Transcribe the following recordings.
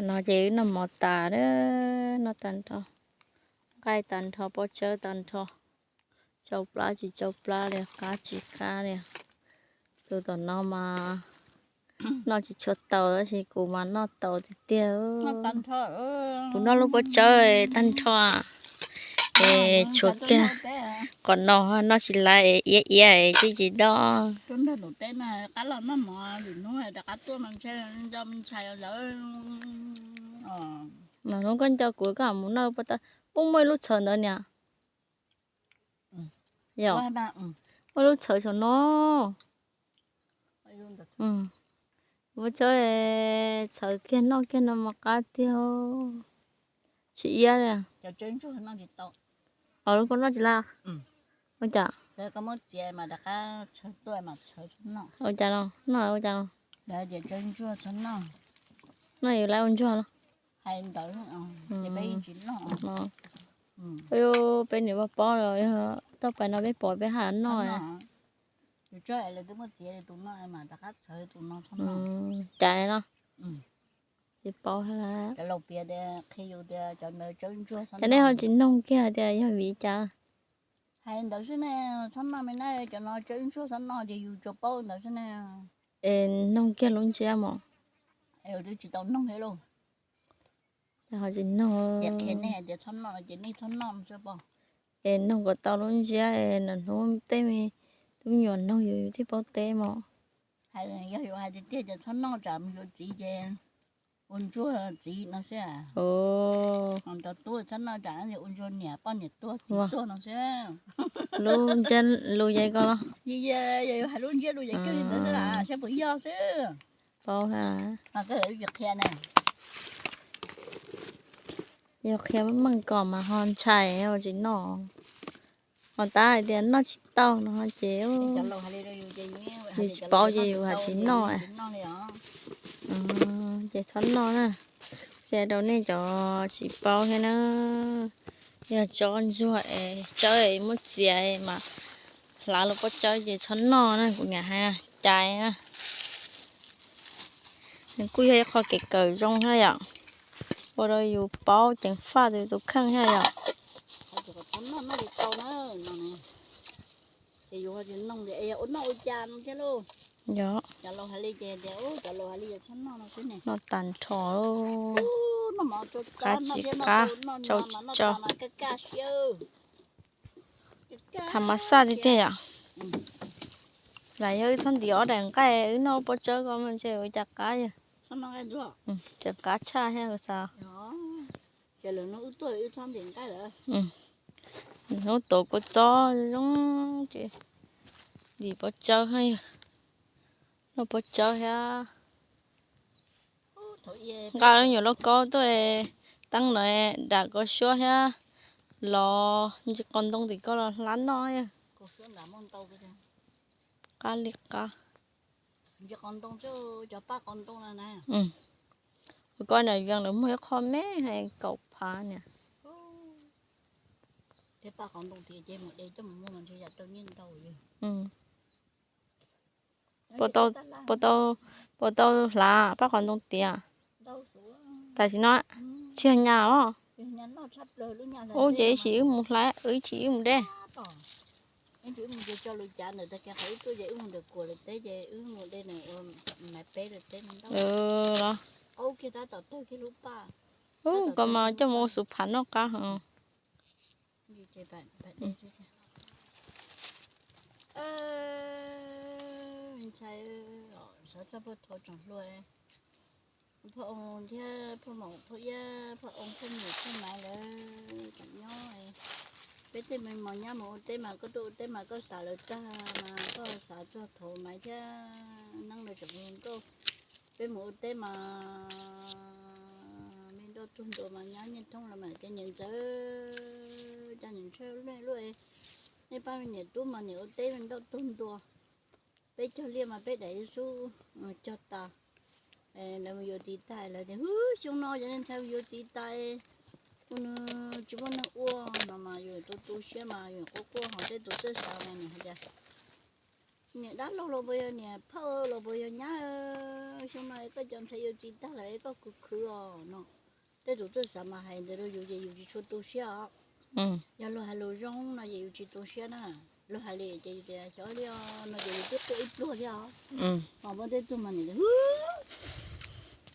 No ces wb noj mov tas, noj tag nrho, nqaij tag nrho, pob tsawb tag nrho, tsau plab tsis tsau plab li, qab tsis qab li. Tus tom no mas noj tsis tshua tau tab sis kuv mas noj tau tiag tiag. Kuv noj lub pob tsawb tag nrho, es tshuav kiag qhov no noj tsis laiv, iab iab es tsis tsis dob. Mas hnub koj nco kuv koj mus noj pob tsawb, pub muaj ib lub txhawv ntawd niam. Yog, muaj lub txhawv saum no. Pob tsawb txhawv kiag noj kiag no mas qab tiag, tsis iab li. Os, lub koj noj tsis laiv. Ua cas? Ua cas no? Noj ua cas no? Noj yus laiv ua ntsuag no. Peb niam pog paub los yog tau pais no peb pom peb haj noj. Cas no, tsis paub thiab. Cas nej ho tsis noog kiag tias yog vim li cas? Hais ntawd xwb ne, txhob noj me na, cov no tsawb ntsuag txhob noj ces yus tsuas paub ntawd xwb ne. Es noog kiag lub ntsiab mos. Twb tsis tau noog thiab lauj. Ces ho tsis noog. Ces qhia nej hais tias txhob noj ces nej txhob noj xwb pom. Es noog kom tau lub ntsiab es nram hnub tej me tub me nyuam noog yus yus thiaj paub teb mos. Hais, yog yus hais tiag tiag ces txhob noj tsam mus yuav txiv ces ua ntsuag txiv no xwb. Nrog tub txhob noj tsam ua ntsuag niam poj niam tuag txiv tuag no xwb. Lub ntsiab lus ces ko los? Yog yus hais lub ntsiab lus ces kawg li ntawd xwb, saib puas yog xwb. Paub, koj tsis qhia ne. Yog qhia meej meej kom mas ho ntshai tsis noj. Ho tab hais tias noj tsis tau no ces yus tsis paub ces yus hais tsis noj. Ces txhob noj na. Qhia rau nej cov tsis paub thiab na. Yog tsob ntsuag es tsawb es muab txiav mas hlav lub pob tsawb ces txhob noj na, kuv niam hais cais na. Nws kuj yog ib qho kev kawm zoo thiab yom, ua rau yus paub ceev faj tus kheej thiab yom. Ces yus ho tsis noog tias ua noj ua cas no thiab lauj. Yog cov laus hais li ces tias, cov laus hais li ces txhob noj no xwb ne. Noj tas nrho, qab tsis qab, tsau tsis tsau. Tham mas xaj tiag tiag yom. Lam yog wb txhob ntim ob daim nqaij wb noj pob tsawb ko mas ntshe ua cas qab yog. Tseem qab tshaj thiab kuv xav. Hnub tuav kua txob zoo ces ntim pob tsawb, noj pob tsawb thiab. Nqa lub nyuam lauj kaub tuaj, teeb no dam kua suab thiab los ntsis qos ntoo tim ko los hlab noj. Qab li qab. Ua koj nram Vias lawv muag ib qho me hais kaum phav niam. Puas tau hlav pab qos ntoo tiav? Tam sim no tsis yog nyas os. Ub, ces ib chim wb mus hlav, ib chim wb mus de. Los, ub, koj mas coj mus ua xu phav noj qab heev. Ntshai, xav txog poj thov tsoom hluas, phauj oo thiab phauj maum phauj iab, phauj oo phauj nyiam phauj maiv lawv tseem nyob. Peb tej me mos nyab mus ua teb mas koj tuaj ua teb mas koj xav lawv tag mas koj xav txog thaum maiv thiab neeb lawv tseem ua nkauj. Peb mus ua teb mas me nrauj tug ntua mas nyab Nyiaj Thoob lawv mam coj niam ntxawm, coj niam ntshaw luaj luaj. Nej pab me niam tub mas niam ua teb me nrauj tug ntua. Peb cog liaj mas peb daim ib xub cog tas. Lawv mus yuav txiv tas lawv tias, hwb, xyoo no cov niag ntxhais mus yuav txiv tas, ua nws tsis muaj neeg ua no mas yus tu tu siab mas yus quaj quaj ho tej tus txawj xav mas nws hais tias Niam dab laug los puas yog niam phauj los puas yog nyab, xyoo no koj cov ntxhais yuav txiv tag lawm es koj khwv khwv os no. Tej tus txawj xav mas hais ntawd rau yus ces yus tsis tshua tu siab os. Yog luag hais lus zoo no ces yus tsis tu siab na. Luag hais li ces yus tias xyov li os no ces yus twb quaj ib pluag thiab os. Mas muaj tej tug mas niam tias,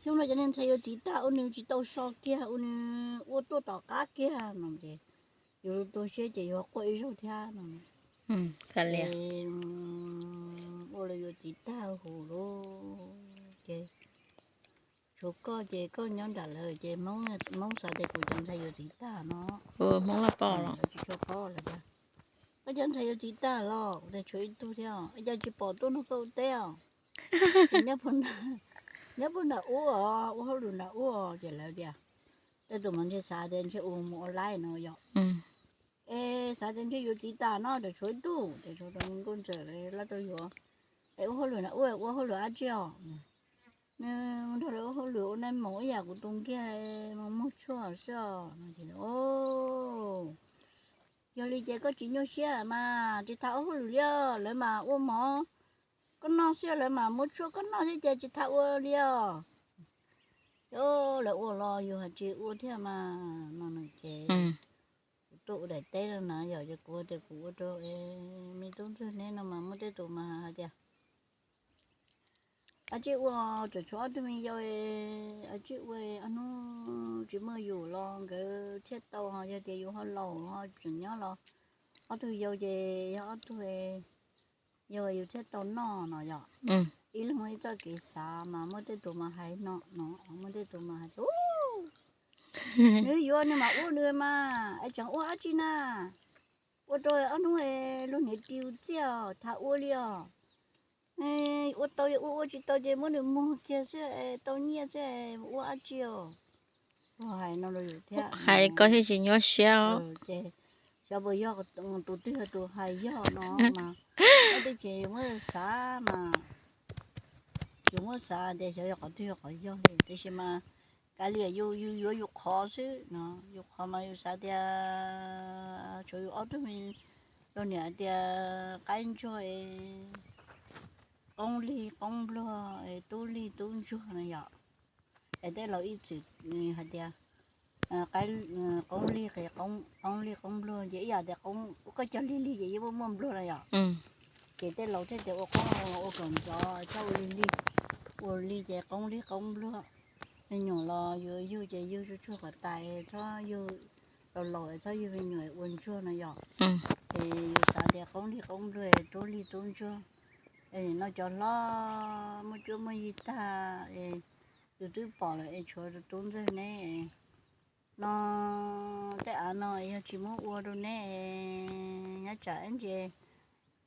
xyoo no cov niag ntxhais yuav txiv tag ua nws tsis tau so kiag, ua nws ua tuaj tom qab kiag no ces yus tu siab ces yus quaj ib zaug thiab no. Ua lawv yuav txiv tag huv lawm ces tshuav koj ces koj nyob nram lawv ces Hmoob xav tias kuv cov ntxhais yuav txiv tag no. Tsis tshua paub lawm tias koj cov ntxhais yuav txiv tag los kuv tias tshuav ib tug thiab os, cas tsis pom tuaj nrog koj ua teb os? Nyob puag nram ub os, ua hauj lwm nram ub os. Ces lawv tias, tej tus mas ntshe xav tias ntshe ua mus ua laib no yom. Es xav tias ntshe yuav txiv tag no ces tshuav ib tug, ces tshuav tus nkauj ntxawm lawv tuaj yuav, es ua hauj lwm nram ub ua hauj lwm dab tsi os? Nws nrog lawv ua hauj lwm ua noj mov ib yam kuv tus nkiag, mus muag tshuaj xwb os. Yog li ces koj tsis nyuaj siab mas tsis tas ua hauj lwm li os, lawv mas ua mov koj noj xwb, lawv mas muab tshuaj koj noj xwb ces tsis tas ua li os. Lawv ua los yus hais tsis ua thiab mas no ces kuv tuaj ua daim teb no na yom, ces kuv tias kuv ua rau me tub ntxawg neb no mas muaj tej tus mas hais tias, a tsij ua, tseem tshuav ob tug me yau, a tsij ua, ob hnub tsis muaj yus los nkawd thiaj tau, yog tias yus ho laus ho tseem nyob los ob tug yau ces yog ob tug yau yus thiaj tau noj no yom. Ib leeg muaj ib txoj kev xav mas muaj tej tus mas hais no no, muaj tej tus mas hais tias, nws yuav nws mas ua nws mas es tseem ua dab tsi na, ua rau ob hnub luag niam ris txiaj tsis tas ua li os. Ua tau ua, ua tsis tau ces muab nws muag kiag xwb, tau nyiaj xwb, ua dab tsi os. Hais no rau yus thiab, hais koj thiaj tsis nyuaj siab os. Ces xyov puas yog tus twg yog tus hais yog no mas, twb ces yus muab xav mas, yus muab xav tias xyov yog qhov twg yog qhov yog li, tiam sis mas kav liam yus, yus yuav yus qhov xwb no. Yus qhov mas yus xav tias tshuav yus ob tug me, rau niam tias qaib ntsuag, qoob lig qoob npluag, tub lig tub ntsuag no yom. Es tej laus ib txwm hais tias, qoob lig, qoob lig qoob npluag ces ib yam tias koj cog lig lig ces yeej muaj muaj npluag no yom. Ces tej laus thiaj tias ua qoob ua kom ntxov, txhob ua lig lig, ua lig ces qoob lig qoob npluag. Me nyuam los yus yug ces yug tsuag tsuag kom tas, txhob yug laus laus, txhob yug me nyuam ua ntsuag no yom. Ces yus xav tias qoob lig qoob npluag, tub lig tub ntsuag, es no cov hlob muaj cuab muaj yig tag, yus twb pom lawm es tshuav tus tub ntxawg neb no, tej av no yog tsis muab ua rau neb, nyob tsam ib ntsis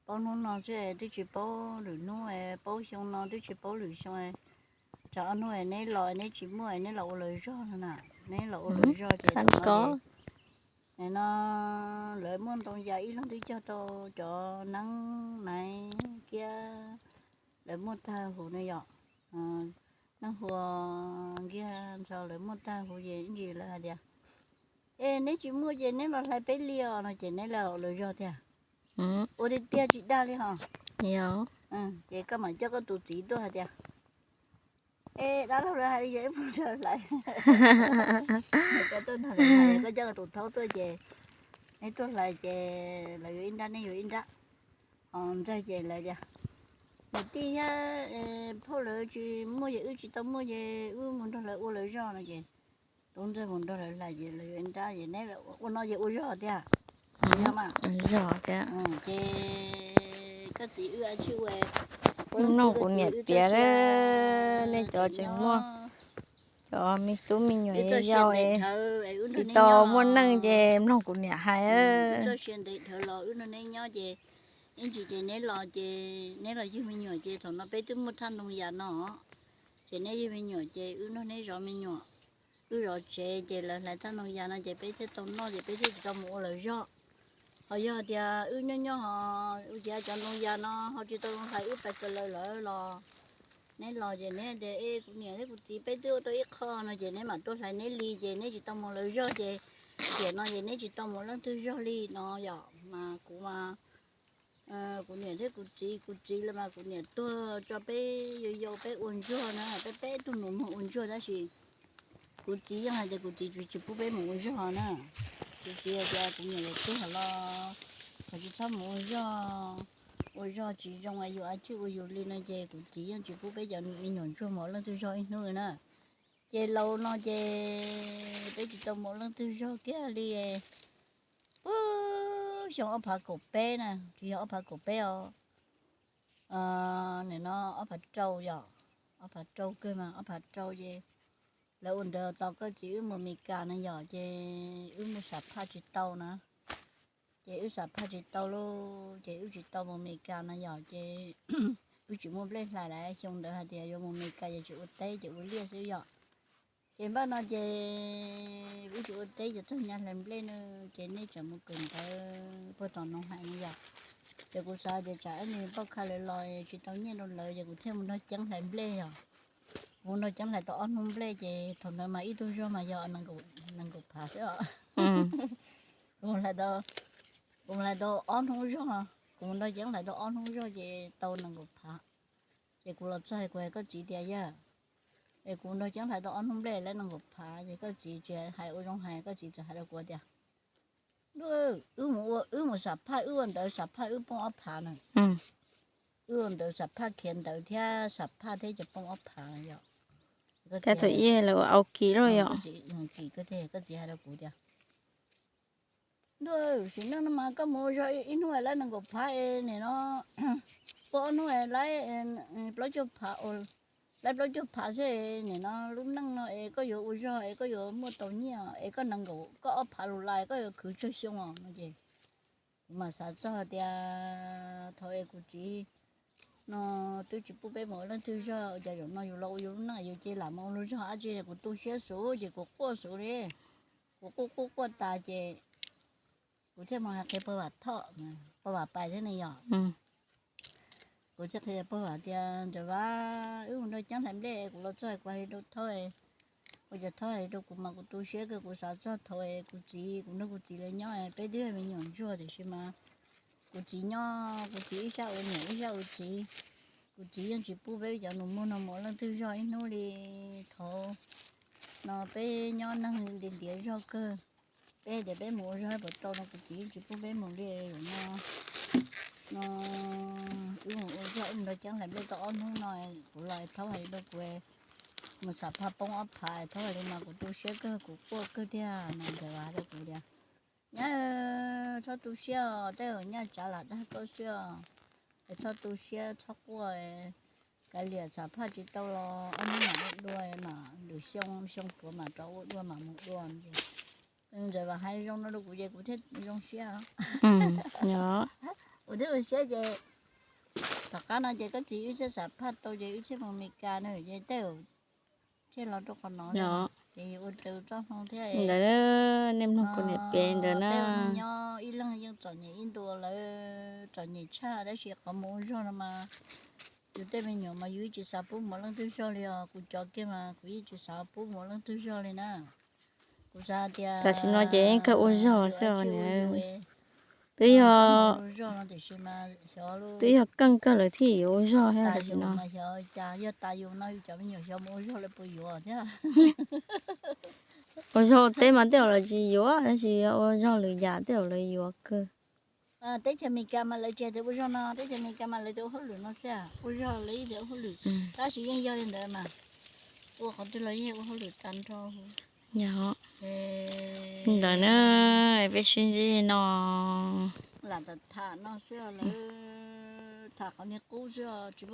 paub hnub no xwb twb tsis paub lwm hnub, paub xyoo no twb tsis paub lwm xyoo. Tsam ob hnub neb los neb tsis muaj neb los ua lawv zog no na, neb los ua lawv zog ces no lawv muaj ntoo yas ib leeg twb cog tau cov neeb naiv kiab, lawv muaj tag huv no yom. Neej Huas, Nkiag Ntxhov lawv muaj tag huv ces ib ntsis lawv hais tias, es neb tsis muaj ces neb los hlais peb li os no ces neb los ua lawv zog tiag. Ua tiag tiag tsis dag li hos. Ces koj mam coj koj tus txiv tuaj hais tias, es dab laug lawv hais li yog ib puag nrog hlais, koj coj koj tus thaub tuaj ces neb tuaj hlais ces lawv yuav ib nrab neb yuav ib nrab. Ho ntxawg ces lawv tias, niam tij thiab phauj lawv tsis muaj ces wb tsis tau muaj ces wb mus nrog lawv ua lawv zog no ces tub ntxawg mus nrog lawv hlais ces lawv yuav ib nrab ces neb ua no ces ua zog tiag. Yog mas, zog tiag. Ces koj txiv wb a tsij ua, mloog kuv niam tias, nej cov tseem muaj cov me tub me nyuam yau, tsis tau muaj neej ces mloog kuv niam hais. Txoj sia ntev dhawv los wb nrog neb nyob ces ib ntsis ces neb los ces neb los yug me nyuam ces thaum no peb twb muaj thaj ntoo yas no, ces neb yug me nyuam ces wb nrog neb zov me nyuam, wb zov tsev ces lawv hlais thaj ntoo yas no ces peb thiaj tau noj ces peb thiaj tsis tau mus ua lawv zog. Ho yog tias wb nyob nyob ho ua cas cov ntoo yas no ho tsis tau hlais wb pais kawg lawm lawm los neb los ces neb tias, es kuv niam thiab kuv txiv peb twb ua tau ib qho no ces neb mam tuaj hlais neb li ces neb tsis tau mus lawv zog ces tiam no ces neb tsis tau mus leej twg zog li no yom. Mas kuv mas Kuv niam thiab kuv txiv, kuv txiv los mas kuv niam tuag tso peb yau yau peb ua ntsuag na, peb peb tug nus muag ua ntsuag tab sis kuv txiv yeej hais tias kuv txiv tsis pub peb mus ua zog na. Kuv txiv hais tias kuv niam yuav tuag los kom tsis txhob mus ua zog, ua zog tsis zoo, yus ua tsis ua yus li no ces kuv txiv yeej tsis pub peb cov me nyuam ntsuag mus ua leej twg zog ib hnub na. Ces laus no ces peb tsis tau mus ua leej twg zog kiag li. Puag xyoo ob phav kaum peb na, tsis yog ob phav kaum peb os, nim no ob phav rau yom, ob phav rau kawg mas ob phav rau ces lawv ua ntawd tos koj txiv wb mus Amelikas na yom, ces wb mus xam phaj tsis tau na. Ces wb xam phaj tsis tau lauj, ces wb tsis tau mus Amelikas na yom, ces wb tsis muaj nplej hlais lawm. Xyoo ntawd hais tias yuav mus Amelikas ces tsis ua teb ces ua liaj xwb yom. Ces npaj no ces wb tsis ua teb ces txog nyab hlais nplej no, ces nej tseem mus kawm ntawv puag tom Noov Hais no yom. Ces kuv xav tias tsam ib me poj kha lawv los tsis tau nyiaj rau lawv ces kuv thiaj mus nrog Ceeb hlais nplej yom. Kuv mus nrog Ceeb hlais tau ob hnub nplej ces thaum ntawd mas ib tug zog mas yog nees nkaum phav xwb os. Kuv mus hlais tau ob hnub zog, kuv mus nrog Ceeb hlais tau ob hnub zog ces tau nees nkaum phav. Ces kuv los txog kuv hais koj txiv tias yawg, es kuv nrog Ceeb hlais tau ob hnub nplej lawv nees nkaum phav, ces koj txiv tsis hais ua zoo hais, koj txiv txawm hais rau kuv tias, wb mus xam phaj, wb ua ntawv xam phaj wb poob ob phav na. Wb ua ntawv xam phaj khiav ntawv thiab xam phaj thiab ces poob ob phav yom. Koj txiv hais rau kuv tias, koj txiv hais rau kuv tias, ntuj, sim neej no mas koj mus ua zog ib hnub lawv nees nkaum phav es nim no poob ob hnub lawv plaub caug phav, lawv plaub caug phav xwb. Nim no lub neej no es koj yuav ua zog es koj yuav muaj tau nyiaj es koj nees nkaum, koj ob phav lus lais koj yuav khwv tsawg xyoo os no ces kuv mas xav txog tias thaum es kuv txiv no twb tsis pub peb mus ua leej twg zog, cas zaum no yus los ua yus lub neej yus cia lam mus ua lub zog dab tsi, kuv tu siab xwb ces kuv quaj xwb li. Kuv quaj quaj quaj tas ces kuv thiaj mus hais qhia pog Vam Thoj, pog Vam Pais thiab ne yom. Kuv thiaj qhia pog Vam tias, Ntxawm Vam, wb mus nrog Ceeb hlais nplej, kuv los txog kuv hais li rau Thoj, ua cas Thoj hais li rau kuv mas kuv tu siab kawg, kuv xav txog thaum es kuv txiv, kuv nrog kuv txiv lawv nyob, peb twb yog me nyuam ntsuag tiam sis mas kuv txiv nyob, kuv txiv ib sab ua niam ib sab ua txiv, kuv txiv yeej tsis pub peb cov nus muag no mus ua leej twg zog ib hnub li. Thaum no peb nyob neeg ntiav ntiav zog kawg, peb hais tias peb mus ua zog puas tau no kuv txiv yeej tsis pub peb mus li no. No wb mus ua zog, wb mus nrog Ceeb hlais nplej tau ob hnub no, kuv los Thoj hais li rau kuv, mus xam phaj poob ob phav, Thoj hais li mas kuv tu siab kawg, kuv quaj kawg tiag no. Ntxawm Vam hais rau kuv tias, Nyab, txhob tu siab os, tej zaum nyaj tsav lam dag koj xwb os. Es txhob tu siab txhob quaj, kav liam xam phaj tsis tau los ob hnub mam ua dua, mam lwm xyoo, xyoo puav mam rov ua dua mam mus dua. Ntxawm Vam hais zoo no rau kuv ces kuv thiaj zoo siab. Kuv thiaj ua siab ces tom qab no ces koj txiv wb thiaj xam phaj tau ces wb thiaj mus Amelikas na, ces tej zaum thiaj los rau qhov no. Ces yus ua raws txoj hmoo thiab. Ntawd nej mloog kuv niam piav ntawd na. Nyob ib leeg yeej txom nyem ib ntus, lawv txom nyem tshaj, tab sis qhov mus ua zog no mas yus tej me nyuam mas yus yeej tsis xav pub mus ua leej twg zog li os. Kuv cov kiag mas kuv yeej tsis xav pub mus ua leej twg zog li na. Kuv xav tias tam sim no ces yeej kawg ua zog xwb os niam. Twb yog, twb yog keej kawg lawv thiaj yuav ua zog thiab tam sim no. Mas xyov cas yog tas yus no yus cov me nyuam xyov mus ua zog lawv puas yuav thiab. Ua zog ua teb mas tej zaum lawv tsis yuav, tab sis ua zog lwm yam tej zaum lawv yuav kawg. Teb chaws Amelikas mas lawv tsis hais tias ua zog no, teb chaws Amelikas mas lawv tias ua hauj lwm no xwb, ua zog lawv yeej tias ua hauj lwm, tab sis yeej yog li ntawd mas, ua qhov twg los yeej ua hauj lwm tag nrho. Yog li ntawd na, peb sib ntsib no, lam tham tham no xwb, lawv tham qhov niag qub xwb, tsis